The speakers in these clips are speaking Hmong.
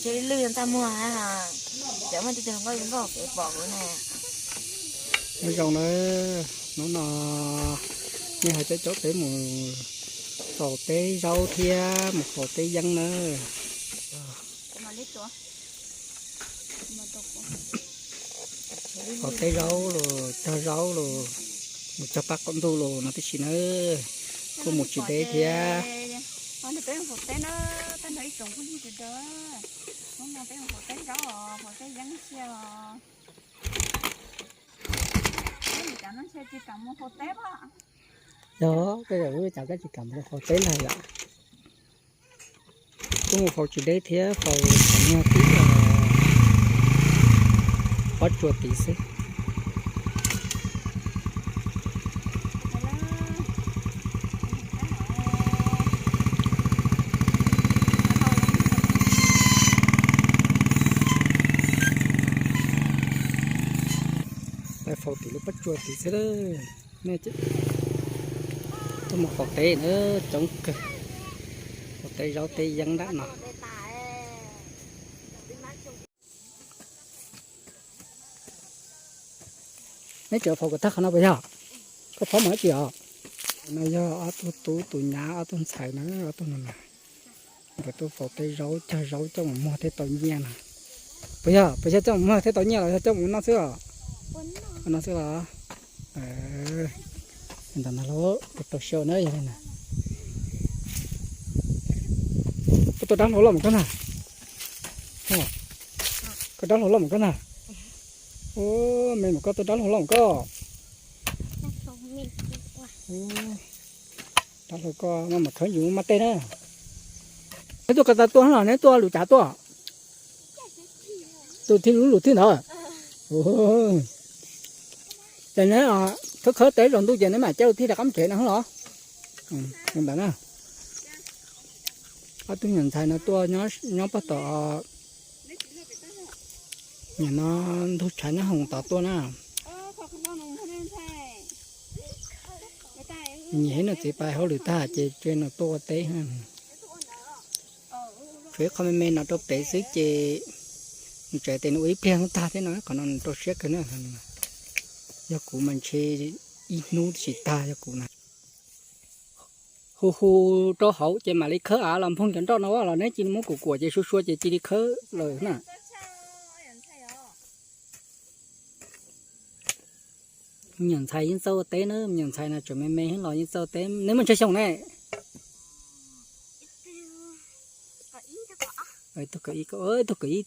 Ces lwj ntxaj muag ha, cov muaj tej tug hluas nkauj zoo nkauj pom kuv na. Nyob zoo na, hnub no nej ho caum caum peb mus faus teb zaub thiab mus faus teb yeeb na. Faus teb zaub los cog zaub los, mus cog paj qaum ntuj los no tib si na, kuj mus tsis deb thiab. Yog, koj yam wb cas koj tsis kam mus faus teb lawm yom? Kuj mus faus tsis deb thiab, faus tau nyuag tib pob tsuas tid xwb. Peb faus tim lub pob tsuas tid xwb lawm. Nej tuaj mus faus teb na, coob kawg. Faus teb zaub teb yeeb nram no. Neb tseem faus kom tag qhov no puas yog? Koj phob mus dab tsi os? No yog ob tug tub tus nyab ob tug ntxhais na, ob tug no na. Nkawd tuaj faus teb zaub cog zaub coj mus muag thiaj tau nyiaj no. Puas yog, puas yog coj mus muag thiaj tau nyiaj los yog coj mus noj xwb os? Ua noj xwb los? Ntawm no los kuv rau siab na yog li na. Koj tua dab hlau loj mus koj na. Koj dab hlau loj mus koj na. Ua, me mus koj tua dab hlau loj mus koj. Dab hlau koj mas khawb yus maj tej na. Neb tuaj ko taw tuaj los neb tuaj lus cav tuaj? Tus thib lub lus thib ntawd. Ces neb khawb khawb teb tsaus ntuj ces neb mam caij ua tib rov qab mus tsev no los? Ntawd na. Ob tug nyuam ntxhais no tuaj nyob pog tom, nim no ntug tshav nyob hoom tod tuaj na. Nyiam ib nus txiv pais hauj lwm tag ces tseg nws tuaj ua teb. Tshuav ib qho me me no rau pem xwb ces nws tseem tias nws ua ib pliag hnub tag thiab no, qhov no nws rau siab kawg na. Yog kuv mas ntshe ib hnub tsis tag yog kuv na. Hu hu rau hauv ces mam li khawb av los nphoog cov nroj no los neb cia li muab kuam kuam ces sua sua ces cia li khawb lawm na. Me nyuam ntxhais yeej txawj ua teb na, me nyuam ntxhais no tseem me me los yeej txawj ua teb. Neb muaj ntau xyoo ne? Tug kaum ib,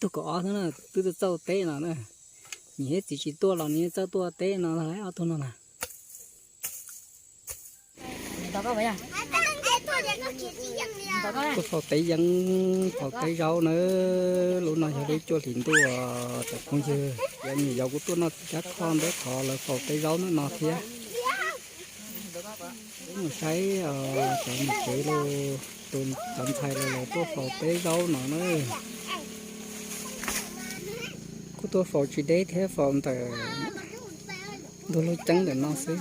tug kaum ob xwb na, twb txawj ua teb no na. Niam thiab txiv tsis tuaj los nws yeej txawj tuaj ua teb no ob tug no na. Tuaj faus teb yeeb, faus teb zaub na. Lub no yog lub cuaj hlis ntuj, cov phooj ywg, cov niam yau kuj tuaj noj txiv cab thoj ntawm qhov lawv faus teb zaub ntawm no thiab. Peb mus saib cov niam tsev los, tus cov ntxhais los lawv tuaj faus teb zaub no na. Kuj tuaj faus tsis deb thiab, faus ntawm ntug lauj ceeb ntawm no xwb.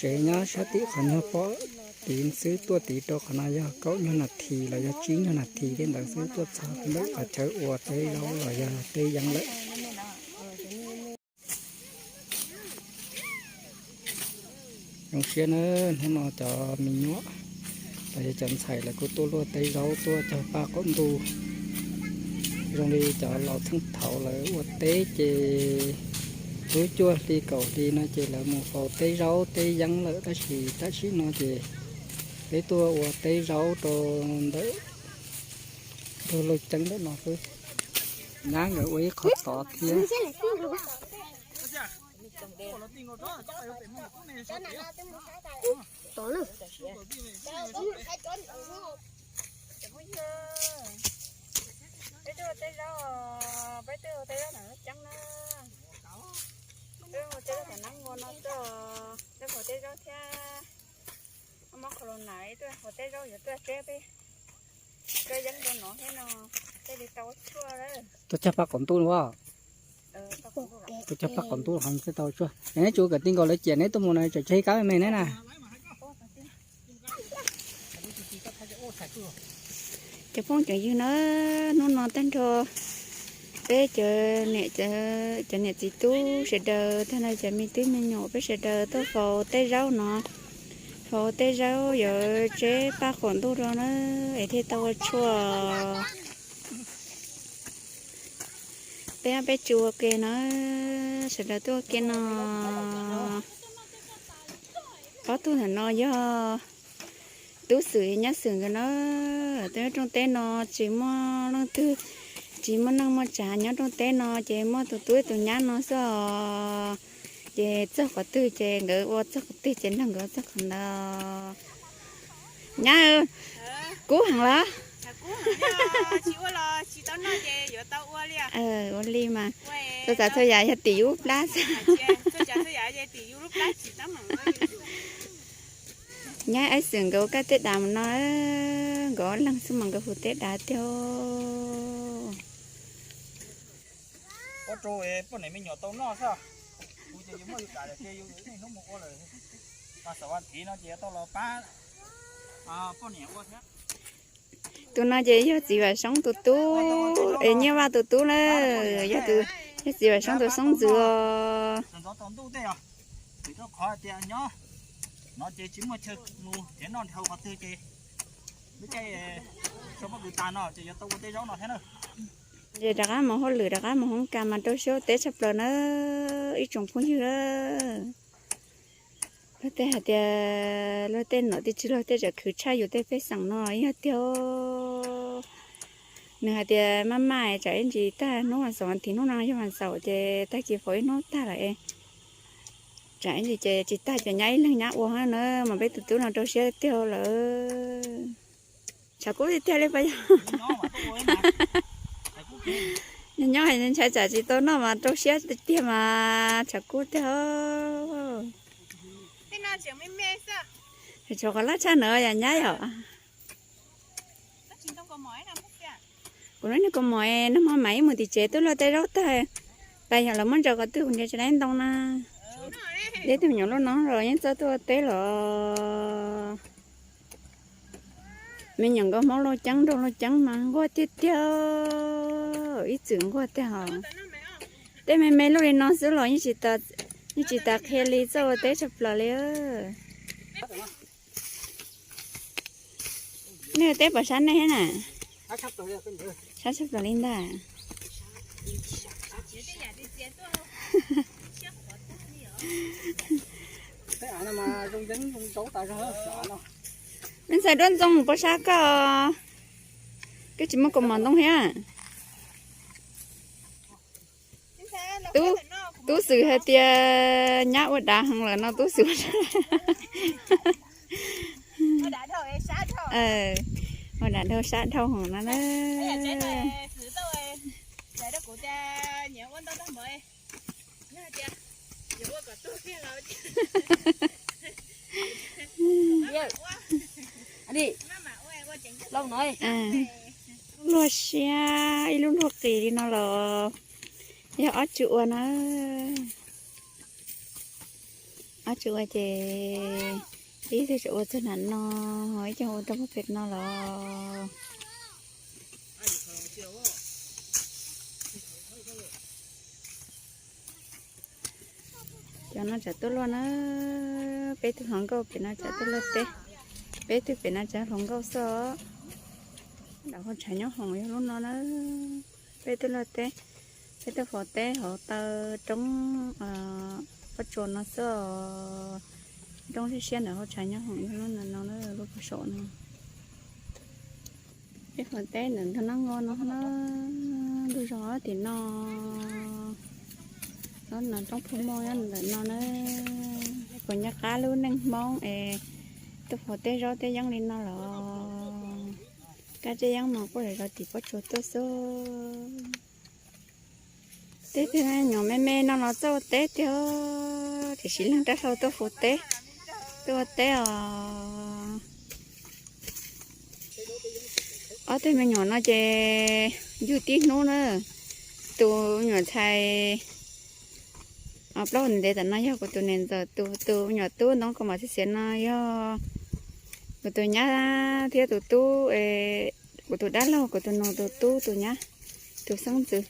Tsev nyob sab tim qhov nyuag pob tid xwb, tuaj tid rau qhov no yog kaum nyuag nas this los yog tsib nyuag nas this tej ntawd xwb, tuaj txog ntawm qhov chaw ua teb zaub los yog teb yeeb lawm. Zoo siab na, hnub no cov me nyuam los yog cov ntxhais lawv kuj tuaj luaj teb zaub tuaj cog paj qaum ntuj. Zoo li cov laus txheej thaud lawv ua teb ces lub cuaj hli kaum hli no ces lawv mus faus teb zaub teb yeeb lawm, tab sis tam sim no ces peb tuaj ua teb zaub rau ntawm ntug lauj ceeb ntawm no xwb. Nyab nkawd ua ib qho tod thiab. Peb tuaj ua teb zaub, peb tuaj ua teb zaub ntawm lauj ceeb na. Peb ua teb zaub tom Nab Muas no tuaj, peb ua teb zaub thiab. Mob corona tuaj ua teb zaub yuav tuaj tseb peb, tuaj yeeb rau no thiab no, thiaj li tau ua tshuaj. Tuaj cog paj qaum ntuj los? Tuaj cog paj qaum ntuj los thiaj tau ua tshuaj. Neb tsis ua kom tij nkaus lawv ciam neb tuaj mus no, tseem tseg ib kab me me neb na. Ua kom tij. Ua kom tij. Cov phooj cov ywg na, hnub no tag nrho peb cov niam txiv tub sawv daws tag nrho cov me tub me nyuam peb sawv daws tuaj faus tej zaub no, faus tej zaub yuav tseb paj qaum ntuj rau na, es thiaj tau ua tshuaj. Peb ob peb tsev ua ke na, sawv daws tuaj ua ke no. Ob tug ntawm no yog tub Xwm nyab Xwm nkawd na. Tuaj nyob rooj teb no tsis muaj leej twg, tsis muaj neej muaj tsav nyob rooj teb no ces muaj tus tub tus nyab no xwb os. Ces txog qhov twg ces nkawd ua, txog qhov twg ces nrog nkawd ua txog qhov ntawd. Nyab, kub heev los? Ua li mas, txhua tsav txhua yam yog tim yus plab xwb. Nyab Xwm nkawd ua kab teb dav mus no, nkawd ob leeg xwb mas nkawd hu teb dav tiag. Ua rau poj niam me nyuam tau noj xwb. Kuv ces yus muaj yus daim ces yus niaj hnub mus ua lawm. Mas xaum vas thiv no ces yuav tau los pab poj niam ua thiab. Tus no ces yog txiv Vam Soob tus tub es Nyiaj Vaj tus tub lawm, yog, yog txiv Vam Soob tus xoob ntxwv os. Ntxov tau ntuj tej os, vim rau qhov tias nyob no ces tsis muaj chaw mus thiab, noj dhau qhov twg ces lub caij sau pob kws tas no ces yuav tau ua tej zaub no thiab na. Ces rov qab mus hauj lwm, rov qab mus hoob kas mas rau siab ua teb tshaj plaws na ib tsoom phooj ywg. Luag tej hais tias luag tej nom tej tswv luag tej tseem khwv tshaj yus tej pej xeem no yog tiag. Nws hais tias maj maj tsam ib ntsis tag hnub vas xaum vas thiv, hnub no yog vas xaum ces tag kis faus ib hnub tag lawm es tsam ib ntsis ces tsis tag ces nyab ib leeg nyab ua na, mas peb tus tub no rau siab tiag lawm. Tshav kub tiag tiag li pas yog. Nyob nyob hais ntshai tsam tsis tau noj mas rau siab tiag tiag mas tshav kub tiag. Tshuav qhov laj tshaj no yom nyab yom. Kuv lub niag kaus mom nag hmo mam ib mus tim tsev tuaj luaj tej zaub tag, pas yog lawv muab ntsaws qhov twg kuv nrhiav tsis tau ntoo na. Deb tug me nyuam lub no los yeej txawj tuaj ua teb los. Me nyuam nkauj Hmoob luaj ceeb nraug luaj ceeb mas nquag tiag tiag, ib txwm nquag tiag hos. Tej me me luaj li no xwb los yeej tsis tas qhia li, txawj ua teb tshaj plaws li. Nej teb puas sab nej thiab na? Sab tshaj plaws li ntag. Me ntxhais Duab Ntxoo puas sab koj? Koj tsis muaj kaus mom ntoo thiab. Tub Xwm hais tias nyab ua dav heev lawm no, Tub Xwm ua, ua dav dhau sab dhau hov no na. Luag siab ib lub luag qis li no los yog ob tug ua na. Ob tug ua ces ib tug tseem ua txog nram no, ib tug ua rau pem no los. Cov no tsam tuaj luaj na, peb tug hluas nkauj pem no tsam tuaj luaj teb, peb tug pem no tsam hluas nkauj xwb. Dav hauv tshav nyob hoom yog lub no na, peb tuaj luaj teb, peb tuaj faus teb hauv taw roob pob tsuas no xwb. Roob siab siab ntawm hauv tshav nyob hoom yog lub no no, lub pob saum no. Peb faus teb ntawm ntug nab nqo no na, ntug zos tim no, no roob Phu Moj nyob ntawm no na. Puas nco qab lub neej Hmoob es tuaj faus teb zaub teb yeeb li no los? Kab teb yeeb mas quaj zom zaws tim pob tsuas tuaj xwb. Tej tug nyuam me me no los txawj ua teb tiag, tiam sis leej rab hlau tuaj faus teb, tuaj ua teb os. Ob tug me nyuam no ces yug tib hnub na, tus nyuam ntxhais plaub ntev tam no yog kuv tus niam ntxawm, tus, tus nyuam tub ntoo kaus mom txiv xiav no yog kuv tus nyab thiab tus tub es Kuv tus dab laug, kuv tus nus, tus tub, tus nyab, tus xeeb ntxwv,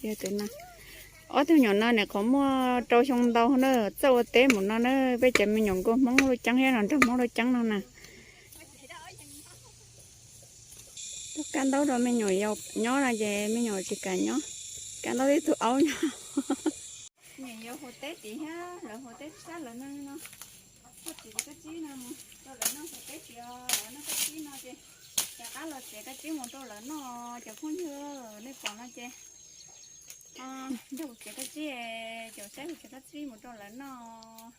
yog tus no. Ob tug nyuam no nws qhov muaj rau xyoo ntau na, txawj ua teb mus no na, peb cov me nyuam nkauj Hmoob lub ceeb thiab los nrog Hmoob lub ceeb no na. Tuaj kaj ntaub rau me nyuam yaus nyob no ces me nyuam tsis kam nyob, kaj ntaub tib tug aub nyob. Me nyuam yaus hu teb tid thiab, lawv hu teb sab lawv no no. Koj txiv koj tsib no mus rau lawv noj hu teb tid, lawv noj koj tsib no ces rov qab los txiav koj tsib mus rau lawv noj cov phooj ywg, nej pom no ces nrog kuv txiav koj tsib, caum saib kuv txiav koj tsib mus rau lawv noj.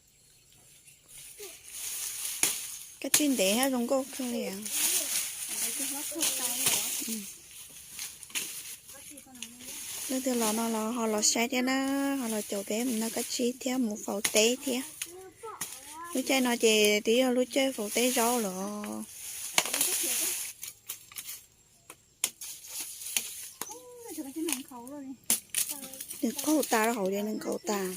Koj tsib ntev thiab zoo nkauj kawg li. Leej twg los no los ho los saib thiab na, ho los caum peb mus noj koj tsib thiab mus faus teb thiab. Lub caij no ces twb yog lub caij faus teb zaub lawm. Nws qaug tas rau hauv ces nws nkaus tas.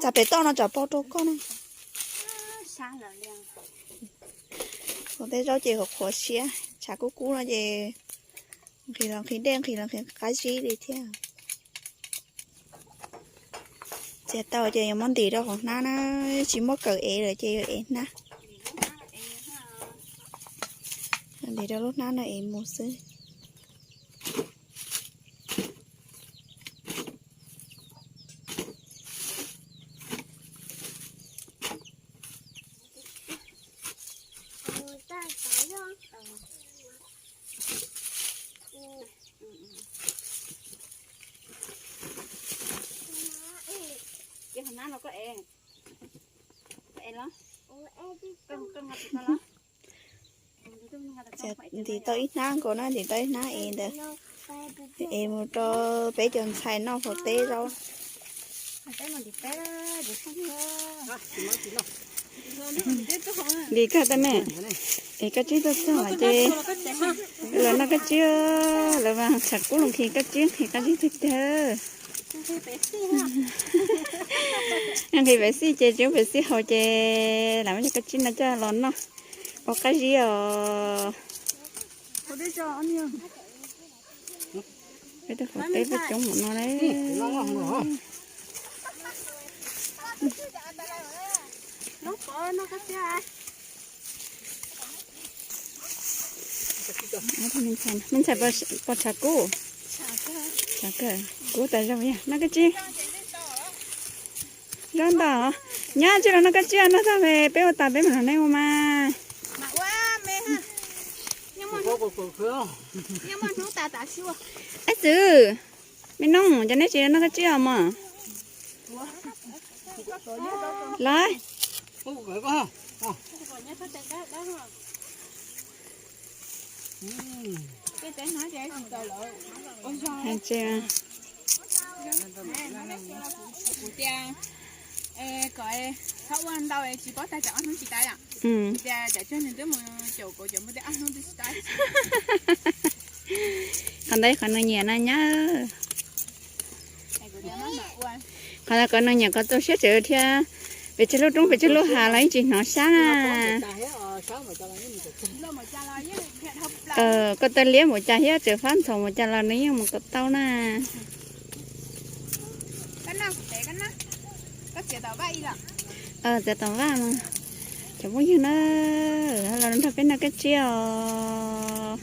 Tsam pem toj no tsam pau rau koj na. Ua teb zaub ces qhuav qhuav siab, tshav kub kub no ces nqhis los nqhis dej, nqhis los nqhis qab zib li thiab. Txiav tau ces yuav muab ntim rau hauv hnab na, tsis muab kawm ev lawm ces yuav ev hnab. Ntim rau lub hnab no ev mus xwb. Ntim tau ib hnab nkaus na, ntim tau ib hnab ev ntawd, ev mus rau peb cov ntxhais noj faus teb zaub. Ntim kawg tau me, es koj tsib tuaj txog ces lawv noj koj tsib, lawv mas tshav kub los nqhis koj tsib, nqhis qab zib tiag tiag. Nqhis pem xij ces tsis muab pem xij haus ces lam muab cov koj tsib no coj los noj ua qab zib os. Peb twb faus teb peb coob mus no na. Me ntxhais pos tshav kub, kub tas zog yog noj koj tsib. Zaub ntau, nyab tsis los noj koj tsib, noj tag peb ua tas peb mam los nej ua mas. Ab txwv, me noog, cov neb tsis los noj koj tsib os mog. Los. Kom txhob ua ntau tsis paub tag, tsam ob hnub tsis tas yom. Tias tsam tsawg nws twb mus caum kauv caum muaj tej ob hnub twb tsis tas. Qhov ntawd qhov nws nyiam na nyab. Qhov ntawd qhov nws nyiam, qhov tu siab tsev thiab. Pes tsawg lub roob pes tsawg lub hav los yeej tsis hnov sab na. Koj tawg liab npaum cas thiab tseem fab ntxhov npaum cas los nws yeej mus kom tau na. Txiav tom vaj no, cov phooj ywg na, los nrog peb noj koj tsib os.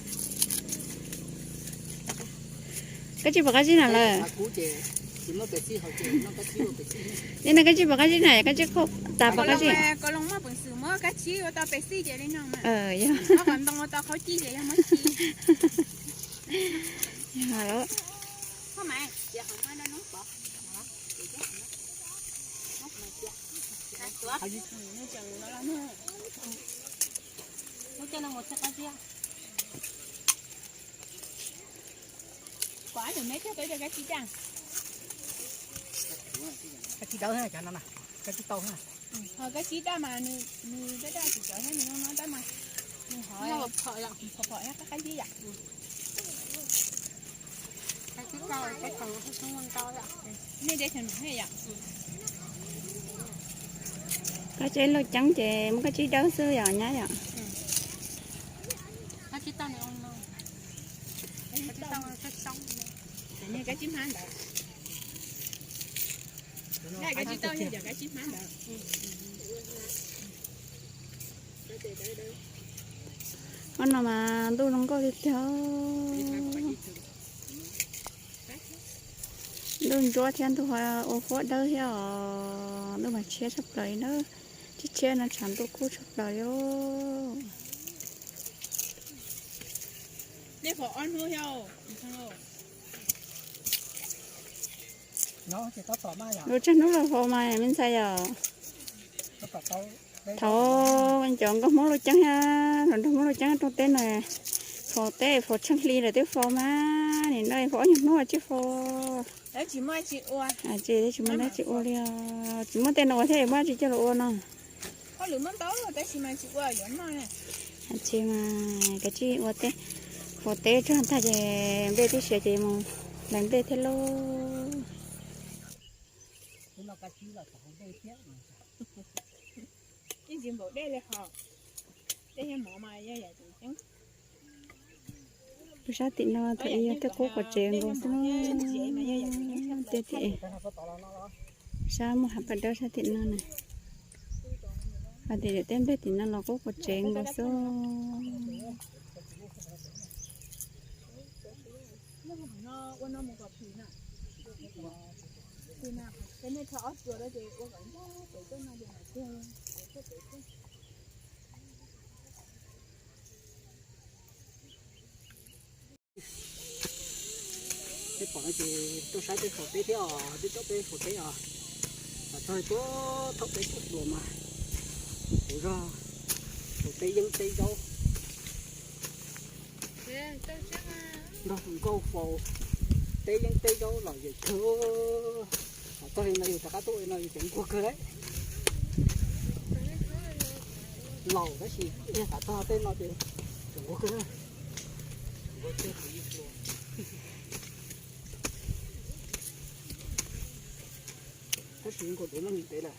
Koj tsib pom qab zib na lawm. Nej noj koj tsib pom qab zib na, koj tsib qhauv tas pom qab zib. Yog. Koj tsis tau, koj tsis tau. Ho koj tsib daj mas nws, nws daj daj tsis cov thiab nws no no daj mas nws hov phom phom thiab qab qab zib yam. Koj tsev luaj ceeb ces muab koj tsev dawb xwb yom nyab yom. Ob no mas ntuj zoo nkauj tiag tiag. Ntuj ntsuab thiab ntuj ua huab dawb thiab os, ntuj mas tshiab tshaj plaws li na. Tshiab tshiab no tshav ntuj kub tshaj plaws li. Lub tsag hnub los faus mas me ntxhais yom. Thaum cov nkauj Hmoob luaj ceeb thiab los nrog Hmoob luaj ceeb rooj teb no, faus teb faus tsheej hli lawm twb faus mas, nim no faus ob nyuag hnub tsij faus. Tsis muaj dab tsi ua li os, tsis muaj tej no ua thiab muab dab tsi coj los ua no. Tsis mas kav tsij ua teb, faus teb tso tag ces nplej twb siav ces mus hlais nplej thiab lauj. Lub sab tim no thaum ub yog tej qub quav tsev nkaus xwb. Tej tim sab muaj hav paj dawb sab tim no na. Hais tias yog tej nplej tim no los qub quav tsev nkaus xwb. Peb pom no ces tuaj saib peb faus teb thiab os, twb coj peb faus teb os. Los txog tuaj thaum peb tuaj hluas mas kuv zog faus teb yeeb teb zaub, nrog tus nkauj faus teb yeeb teb zaub lom zem kawg. Los txog li no yus rov qab tuaj li no yus ceev nquag kawg lawm. Laus tab sis yog rov txog tej no ces ceev nquag kawg. Tab sis nkaus duav muaj ntev lawm.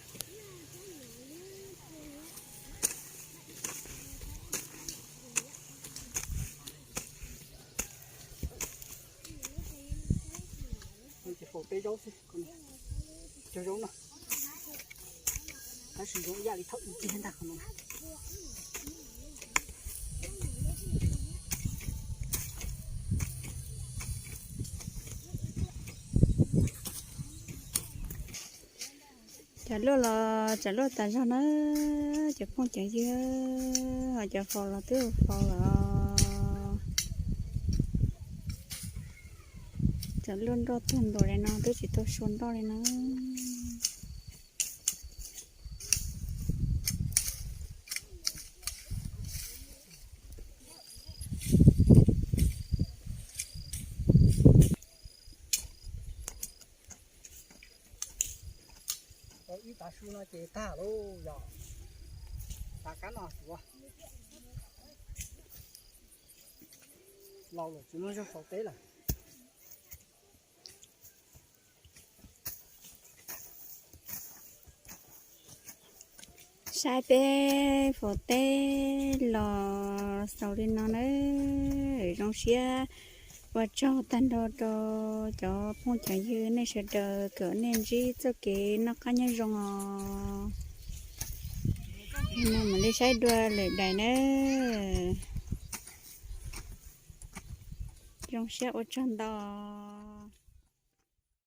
Ces faus teb zaub xwb, cog zaub no. Tab sis zoo ib yam li thaum ub kiag ntag qhov no. Cov luaj los cov luaj tas zog na, cov phooj cov ywg, cov faus los twb faus lawm. Cov luaj nroj tuag ntuas li no twb tsis tau sua nroj li na. Ib tav su no ces tag lauj yog. Tav kab no suav. Laus lawm tsis muaj zog faus teb lawm. Saib peb faus teb los xaus li no nawb. Zoo siab ua tsaug tag nrho rau cov phooj cov ywg nej sawv daws kom nej ntsib txoj kev noj qab nyob zoo os. No mam li saib dua lwm daim nawb. Zoo siab ua tsaug ntau.